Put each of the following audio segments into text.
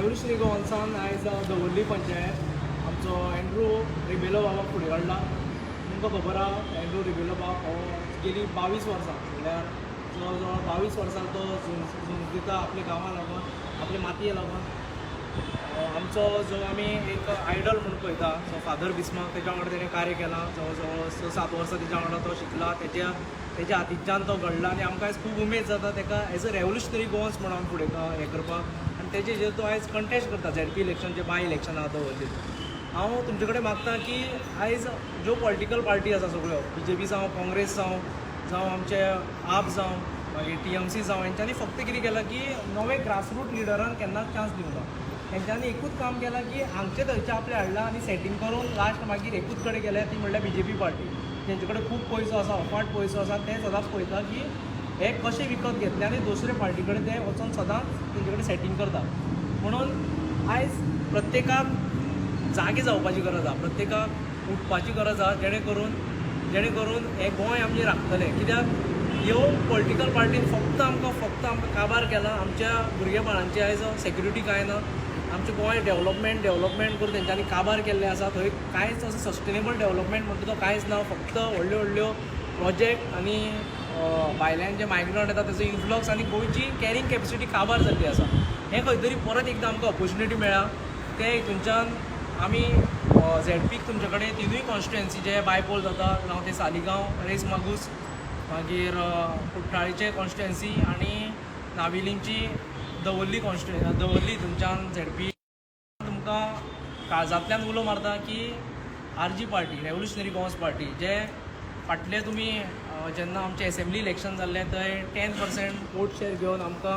Revolutionary गोवन्सान आयज दवर्ली पंचायत आमचो एंड्रू रिबेलो बाबा फुडें काडला. तुमकां खबर आहा, एंड्रू रिबेलो बाब हो गेली 22 वर्सां, म्हणल्यार जवळ जवळ 22 वर्सां तो झूंज झूंज दिता आपल्या गांवा लागून, आपले मातये लागून. आमचो जो आमी एक आयडल म्हणून पळयता, जो फादर बिस्माक, तेच्या वांगडा तेणें कार्य केलां. जवळ जवळ 6-7 वर्सां तेच्या वांगडा तो शिकला, तेच्या तेच्या हातीच्यान तो घडला आनी आमकां आयज खूब उमेद जाता तेका एज अ रेवोल्युशनरी गोवन्स म्हणून आमी फुडें हें करपाक. आनी तेजे हेजेर तो आयज कंटेस्ट करता ZP election, J by election आहा दवर्लीत. हांव तुमचे कडेन मागता की आयज ज्यो पॉलिटिकल पार्टी आसा सगळ्यो, बीजेपी जावं, काँग्रेस जावं, जावं आमचे आप जावं, मागीर टीएमसी जावं, हेंच्यांनी फक्त कितें केलां की नवे ग्रासरूट लिडरांक केन्नाच चान्स दिवंक ना. हेंच्यांनी एकूच काम केलां की हांगचे थंयचे आपले हाडला आनी सेटींग करून लास्ट मागीर एकूच कडेन गेले, ती म्हणल्यार बीजेपी पार्टी, जेंचे कडेन खूब पयसो आसा, अफाट पयसो आसा. ते सदांच पळयता की हे कशे विकत घेतले आनी दुसरे पार्टी कडेन ते वचोन सदांच तेंचे कडेन सेटींग करता. म्हणून आयज प्रत्येकाक जागे जावपाची गरज आहा, प्रत्येकाक उठपाची गरज आहा, जेणे करून हें गोंय आमचें राखतलें. कित्याक ह्यो पॉलिटिकल पार्टीन फक्त आमकां काबार केला. आमच्या भुरगेपणांची आयज सेक्युरिटी कांय ना. आमचें गोंय डेव्हलपमेंट डेव्हलपमेंट करून तेंच्यांनी काबार केल्लें आसा. थंय कांयच असो सस्टेनेबल डेव्हलपमेंट म्हणटा तो कांयच ना. फक्त व्हडल्यो व्हडल्यो प्रोजेक्ट आनी भायल्यान जे मायग्रंट येता तेजो इन्फ्लक्स आनी गोंयची कॅरिंग कॅपेसिटी काबार जाल्ली आसा. हें खंय तरी परत एकदां आमकां ऑपोर्चुनिटी मेळ्ळा, ते हितूनच्यान आमी झेडपीक तुमचे कडेन तिनूय कॉन्स्टिट्युएन्सी जे बायपोल जाता, जावं ते सालिगांव, रेस मागूस, मागीर कुठ्ठाळीचे कॉन्स्टिट्युएन्सी आनी नावेलींची दवर्ली कॉन्स्टिट्यु दवर्ली, तुमच्यान झेडपी तुमकां काळजांतल्यान उलो मारता की RG party, revolutionary Goans party, जे फाटले तुमी जेन्ना आमचें एसेंब्ली इलेक्शन जाल्लें थंय 10% वोट शेअर घेवन आमकां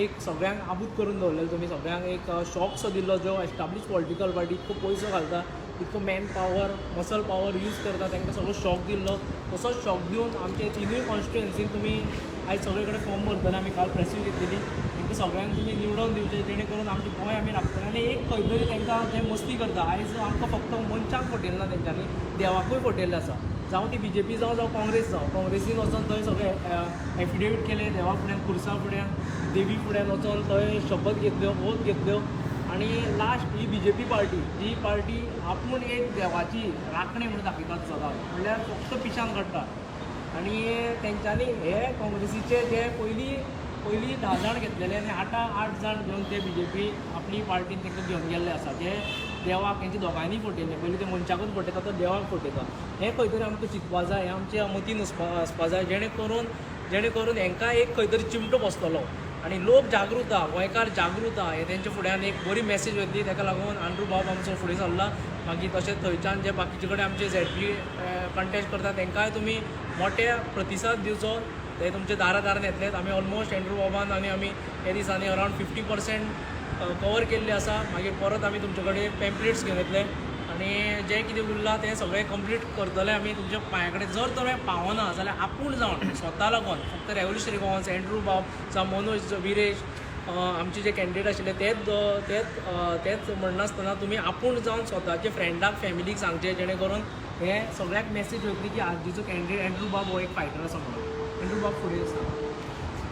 एक सगळ्यांक आबूज करून दवरलेलें. तुमी सगळ्यांक एक शॉक सो दिल्लो. ज्यो एस्टाब्लीश पॉलिटिकल पार्टी इतको पयसो घालता, इतको man power, muscle power use करता, तांकां सगळो शॉक दिल्लो. तसोच शॉक दिवन आमचे तिनूय कॉन्स्टिट्युएन्सीन तुमी आयज सगळे कडेन फॉर्म भरतले. आमी काल प्रेसूय घेतलेली. तांकां सगळ्यांक तुमी निवडून दिवचें, जेणे करून आमचें गोंय आमी राखतले. आनी एक खंय तरी तांकां ते मस्ती करता. आयज आमकां फक्त मनशांक फटयलें ना तेंच्यांनी, देवाकूय फटयल्लें आसा. जावं ती बीजेपी जावं, जावं काँग्रेस जावं, काँग्रेसीन वचोन थंय सगळे एफिडेवीट केले, देवा फुड्यान, खुर्सा फुड्यान, देवी फुड्यान वचोन थंय शपथ घेतल्यो, ओथ घेतल्यो. आनी लास्ट ही बीजेपी पार्टी, जी पार्टी आपूण एक देवाची राखणी म्हणून दाखयतात सदांच, म्हणल्यार फक्त पिशान काडटा. आनी तेंच्यांनी हे काँग्रेसीचे जे पयलीं पयलीं 10 जाण घेतलेले आनी आतां 8 जाण घेवन ते बीजेपी आपली पार्टीन तांकां घेवन गेल्ले आसा, जे देवाक हेंचे दोगांयनी फटयले. पयलीं ते मनशाकूच फटयता, तो देवाक फटयता. हें खंय तरी आमकां चिंतपा जाय, हें आमच्या मतीन आसपा जाय, जेणे करून हेंकां एक खंय तरी चिमटो बसतलो आनी लोक जागृत आहा, गोंयकार जागृत आहा. हे तेंच्या फुड्यान एक बरी मॅसेज वयतली. ताका लागून आंड्रू बाब आमचो फुडें सरला. मागीर तशेंच थंयच्यान जे बाकीचे कडेन आमचे झेडपी कंटेस्ट करता, तांकांय तुमी मोटे प्रतिसाद दिवचो. ते तुमचे दारा दारान येतले. आमी ऑलमोस्ट एंड्रू बाबान आनी आमी हे दिसांनी अरावंड 50% कवर केल्ले आसा. मागीर परत आमी तुमचे कडेन पेम्पलेट्स घेवन येतले आनी जें कितें उरलां तें सगळें कंप्लीट करतले आमी तुमच्या पांया कडेन. जर तर पावना जाल्यार आपूण जावन स्वता लागून फक्त रेवोल्युशनरी गोवन्स, एंड्रू बाब जावं मनोज, विरेश, आमचे जे कॅन्डिडेट आशिल्ले तेच तेच तेच म्हणनासतना तुमी आपूण जावन स्वताचे फ्रेंडाक, फॅमिलीक सांगचें, जेणे करून हे सगळ्याक मॅसेज वयतली की आरजीचो कॅन्डिडेट एंड्रू बाब हो एक फायटर आसा म्हणून. एंड्रू बाब, फुडें सांग.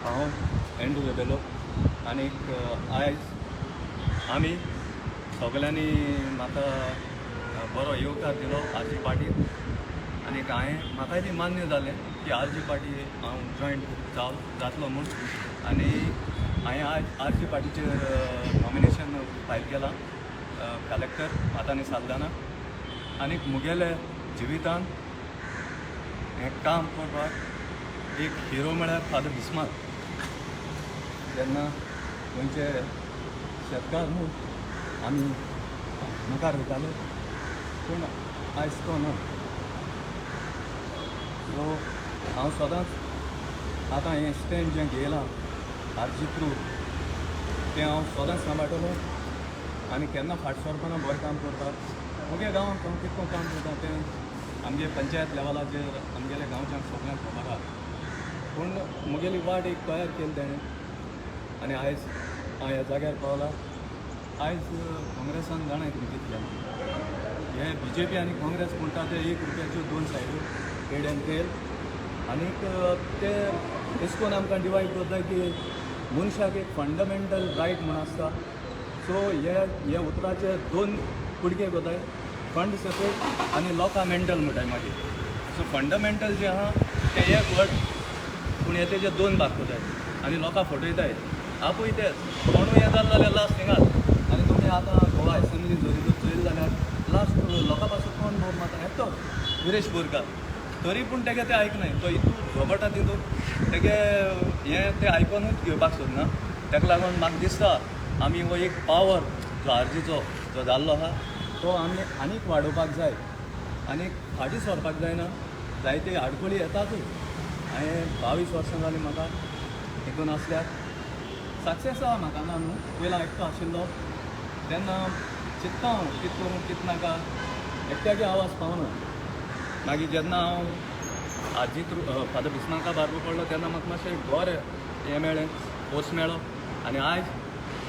हांव एंड्रू रेबेलो आनीक आयज आमी सगल्यांनी म्हाका बरो येवकार दिलो आरजी पार्टीन आनीक हांवें म्हाकाय बी मान्य जालें की आरजी पार्टी हांव जॉयन जातलो म्हूण. आनी हांवें आयज आरजी पार्टीचेर नॉमिनेशन फायल केलां कलेक्टर आतानी साल्दाना. आनीक मुगेले जिवितान हें काम करपाक एक हिरो म्हळ्यार फादर बिस्मार्क. जेन्ना गोंयचे शेतकार म्हूण आमी मुखार वयताले, पूण आयज तो ना. सो हांव सदांच आतां हें स्टँड जें घेयलां आरजी थ्रू, तें हांव सदांच सांबाळटलो आनी केन्ना फाट सरपाना. बरें काम करतात मुगे गांवांत. हांव कितको काम करता तें आमगे पंचायत लेवलाचेर आमगेल्या गांवच्यांक सगळ्यांक खबर आहा. पूण मुगेली वाट एक तयार केली तेणें आनी आयज हांव ह्या जाग्यार पावला. आयज काँग्रेसान जाणाय तुमी कितल्या हे बीजेपी आनी काँग्रेस म्हणटा ते एक रुपयाच्यो दोन सायड्यो, हेड एंड टेल. आनीक ते एश कोन आमकां डिवायड करता की मनशाक एक फंडामेंटल रायट म्हूण आसता. सो हे हे उतराचे दोन कुडके कोताय, फंड सेपरेट आनी लोकां मेंटल म्हणटाय मागीर. सो फंडामेंटल जें आहा तें एक वर्ड, पूण हे तेजे दोन भाग कोताय आनी लोकां फटयताय. आपूय तेच कोणूय येता जाल्यार लास्ट थिंगाच. आनी तुमी आतां गोवा एसेंब्ली जरी जर चोयली जाल्यार लास्ट लोकां पासून कोण बोब मारता? एकटोच विरेश बोरकार. तरी पूण तेगे तें आयकनाय, तो इतू झोबटा तितून तेगे हें तें आयकोनूच घेवपाक सोदना. ताका लागून म्हाका दिसता आमी हो एक पावर जो आरजीचो जो जाल्लो आहा तो आमी आनीक वाडोवपाक जाय, आनीक फाटीं सरपाक जायना. जायते आडखळी येतातूच. हांवें 22 वर्सां जालीं म्हाका हितून आसल्यार सक्सेस आहा म्हाका ना न्हू. पयलो एकटो आशिल्लो तेन्ना चिंत्ता हांव कितें करूं कितें नाका, एकट्याचे आवाज पावना. मागीर जेन्ना हांव आजी थ्रू फादर बिस्मार्का बारबो पडलो तेन्ना म्हाका मातशें बरें हें मेळ्ळें, फोर्स मेळ्ळो आनी आयज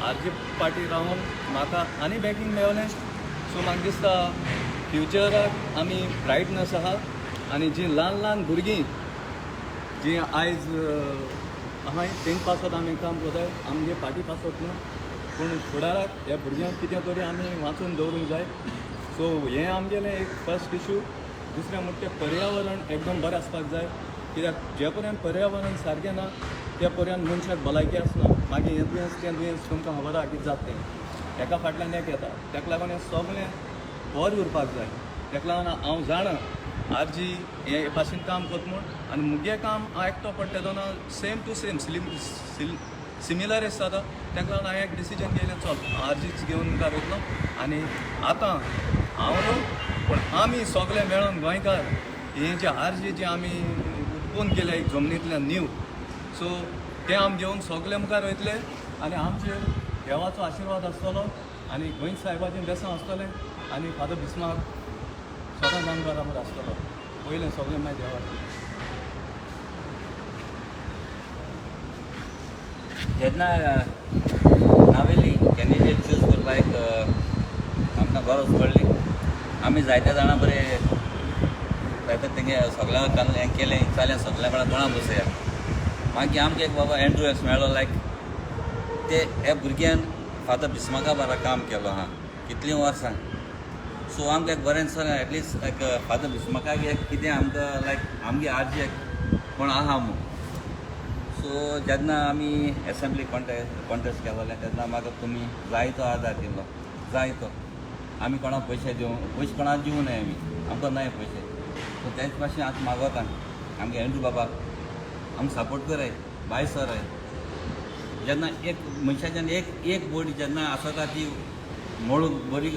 आरजी पार्टी रावन म्हाका आनी बॅकींग मेवलें. सो म्हाका दिसता फ्युचराक आमी ब्रायटनस आहा. आनी जीं ल्हान ल्हान भुरगीं जीं आयज आहाय तेंचे पासत आमी काम करताय, आमगे पार्टी पासत न्हू, पूण फुडाराक ह्या भुरग्यांक कितें तरी आमी वाचून दवरूंक जाय. सो हें आमगेलें एक फर्स्ट इशू. दुसरें म्हणटा तें पर्यावरण एकदम बरें आसपाक जाय, कित्याक जे पर्यंत पर्यावरण सारकें ना ते पर्यंत मनशाक भलायकी आसना. मागीर हें दुयेंस तें दुयेंस तुमकां खबर आहा कितें जाता तें, एका फाटल्यान एक येता. ताका लागून हें सगळें बरें उरपाक जाय. ताका लागून हांव जाणा आरजी हे भाशेन काम करता म्हूण, आनी मुगे काम हांव एकटो पडटा तेन्ना सेम टू सेम सिमिलर जाता. ताका लागून हांवें एक डिसिजन घेयलें, चल आरजीच घेवन मुखार वयतलो. आनी आतां हांव न्हू पूण आमी सगळे मेळोन गोंयकार हे जे आरजी जे आमी उत्पन्न केल्या एक जमनींतल्यान नीव, सो तें आमी घेवन सगळे मुखार वयतले आनी आमचेर देवाचो आशिर्वाद आसतलो आनी गोंय साहेबाचें बेसांव आसतलें आनी फादर बिस्मार्क सदांच आमकां बराबर आसतलो. पयलें सगळें मागीर देवाचें. जेन्ना नावेली कॅन्डिडेट चूज करपाक एक आमकां गरज पडली, आमी जायत्या जाणां बरें जायते तेंगे सगळ्या हें केलें, विचारलें सगळ्या कडेन कोणा बसया. मागीर आमकां एक बाबा एंड्रू एक्स मेळ्ळो, लायक ते ह्या भुरग्यान फादर बिस्मार्का बारा काम केलो आहा कितलीं वर्सां. सो आमकां एक बरें दिसलें, एटलिस्ट एक फादर बिस्मार्काक एक कितें आमकां लायक आमगे आरजी एक कोण आहा म्हूण. सो जेन्ना आमी एसेंब्ली कॉन्टेस्ट केलोले तेन्ना म्हाका तुमी जायतो आदार दिलो, जायतो. आमी कोणाक पयशे दिवं, पयशे कोणाक दिवं न्हय, आमी आमकां नाय पयशे. सो तेच भाशेन आतां मागोता आमगे एंड्रू बाबा आमकां सपोर्ट कराय, भाय सराय. जेन्ना एक मनशाच्यान एक एक बोट जेन्ना आसता ती मोडूंक बरी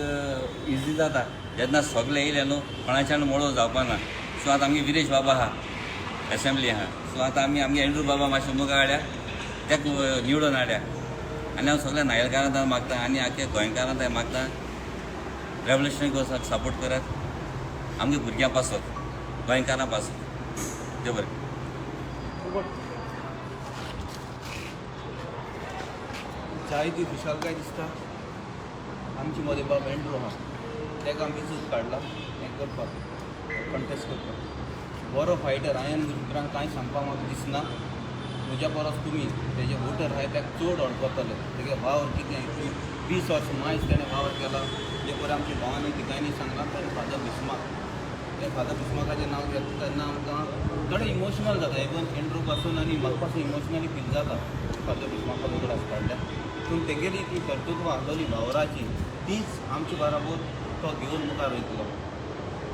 इजी जाता. जेन्ना सगळे येयले न्हू कोणाच्यान मोडूंक जावपाना. सो आतां आमगे विरेश बाबा आहा, एसेंब्ली आहा. सो आतां आमी आमगे एंड्रू बाबा मातशें मुखार हाडल्या, तेका निवडून हाडल्या. आनी हांव सगळ्या नायलकारां मागता आनी आख्या गोंयकारां मागता, रेवल्युशनरी गोसाक सपोर्ट करात आमगे भुरग्यां पासत, गोंयकारां पासत. देव बरें. जायती खुशालकाय दिसता. आमचे मदें बाब एंड्रू आहा, ताका आमी चूज काडला हें करपाक, कंटेस्ट करपाक. बरो फायटर. हांवें उपरांत कांय सांगपाक म्हाका दिसना. म्हज्या परस तुमी तेजे वोटर आहाय ताका चड वळखतले. तेगे वावर कितें, इतली 20 वर्सां मायज तेणें वावर केला. जे पळय आमच्या भावांनी तिगांनी सांगलां तेणें फादर बिस्मार्क, ते फादर बिस्मार्काचें नांव घेता तेन्ना आमकां थोडें इमोशनल जाता. इवन एंड्रू पासून आनी म्हाका पासून इमोशनली फील जाता फादर बिस्मार्काचो उगडास काडल्यार. पूण तेगेली ती कर्तृत्व आसलोली वावराची, तीच आमचे बराबर तो घेवन मुखार वयतलो.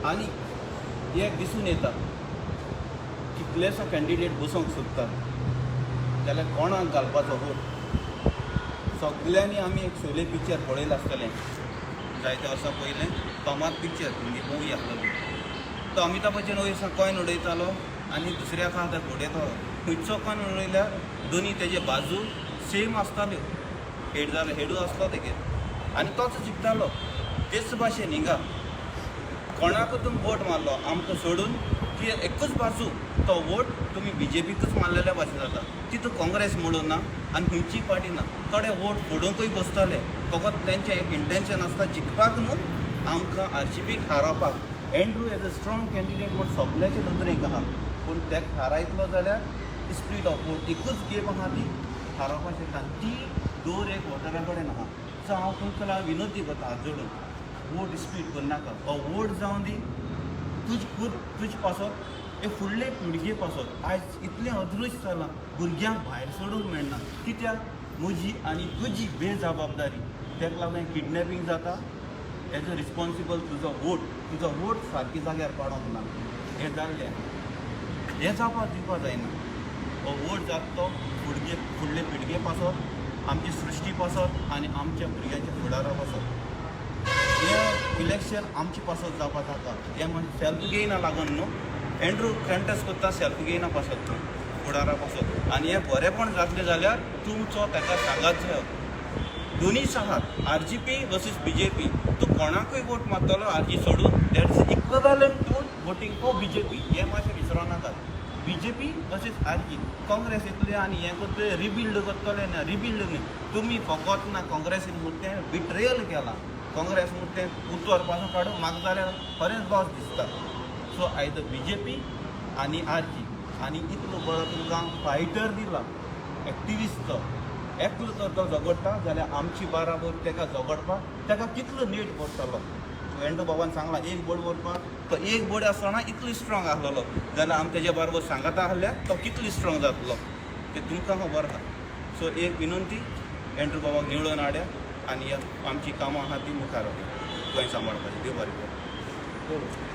आनी एक दिसून येता, कितलेसो कॅन्डिडेट बसोंक सोदता जाल्यार कोणाक घालपाचो वोट. सगल्यांनी आमी एक शोले पिक्चर पळयलां आसतलें जायत्या वर्सां पयलें, तोमात पिक्चर हिंदी मुवी आसलेली. तो अमिताभ बच्चन वयर कॉयन उडयतालो आनी दुसऱ्या हाताक उडयतालो. खंयचो कॉयन उडयल्यार दोनी तेजे बाजू सेम आसताल्यो. हेड जाल्यार हेडू आसलो तेगेर आनी तोच जिखतालो. तेच भाशेन हिंगा कोणाकूच तुमी वोट मारलो आमकां सोडून, ती एकूच बाजू तो वोट तुमी बीजेपीकूच मारलेल्या भाशेन जाता. तितून काँग्रेस म्हणून ना आनी खंयचीय पार्टी ना. थोडे वोट फोडूंकूय बसतले, फकत तेंचें एक इंटेन्शन आसता जिखपाक न्हू, आमकां आरजीपीक हारोवपाक. Andrew as a strong candidate म्हूण सगल्याचे नदरेक आहा, पूण ताका हारायतलो जाल्यार स्प्लीट ऑफ वोट एकूच गेम आहा, ती हारोवपाक शकता. ती दर एक वोटरा कडेन आहा. सो हांव तुमकां विनंती करता हात जोडून, वोट स्प्लीट करनाका. हो वोट जावन दी तुज खूब तुज पासत, हे फुडले पिळगे पासत. आयज इतलें अदृश्ट जालां, भुरग्यांक भायर सोडूंक मेळना. कित्याक? म्हजी आनी तुजी बेजबाबदारी. ताका लागून किडनॅपिंग जाता. हेजो रिस्पोन्सिबल तुजो वोट. तुजो वोट सारकी जाग्यार पाडोंक ना हें जाल्लें. हें जावपाक दिवपाक जायना. हो वोट जाता तो फुडगे फुडले पिळगे पासत, आमची सृश्टी पासत आनी आमच्या भुरग्यांच्या फुडारा पासत. हें इलेक्शन आमचे पासत जावपाक जाता. हें म्हणजे सेल्फ गेना लागून न्हू. एंड्रू कंटेस्ट करता सेल्फ गेना पासत न्हू, फुडारा पासत. आनी हें बरेंपण जातलें जाल्यार तुमचो ताका सांगात जायो. दोनूय आहात, RGP versus BJP. तूं कोणाकूय वोट मारतलो आरजी सोडून, that is equivalent to voting for BJP. हें मातशें विसरो नाकात. BJP versus RG. काँग्रेस येतले आनी हें करतले, रिबिल्ड करतले. ना, रिबिल्ड न्हय. तुमी फकत ना काँग्रेसीन म्हूण तें बिट्रेयल केलां. काँग्रेस म्हूण तें उतर पासून काडून म्हाका जाल्यार खरेंच लॉस दिसता. सो आयदर बीजेपी आनी आरजी. आनी इतलो बरो तुमकां फायटर दिला, एक्टिविस्ट. तो एकलो तर तो झगडटा जाल्यार आमची बाराबर ताका झगडपाक ताका कितलो नेट पडटलो? एंड्रू बाबान सांगलां एक बोड व्हरपाक. तो एक बोड आसतना इतलो स्ट्रॉंग आसलेलो जाल्यार आमी तेज्या बरोबर सांगाता आहल्यार तो कितलो स्ट्रॉंग जातलो तें तुमकां खबर आहा. सो एक विनंती, एंड्रू बाबाक निवडून हाड्या आनी आमची कामां आहा ती मुखार व्हरया, गोंय सांबाळपाची. देव बरें करूं. बरोबर.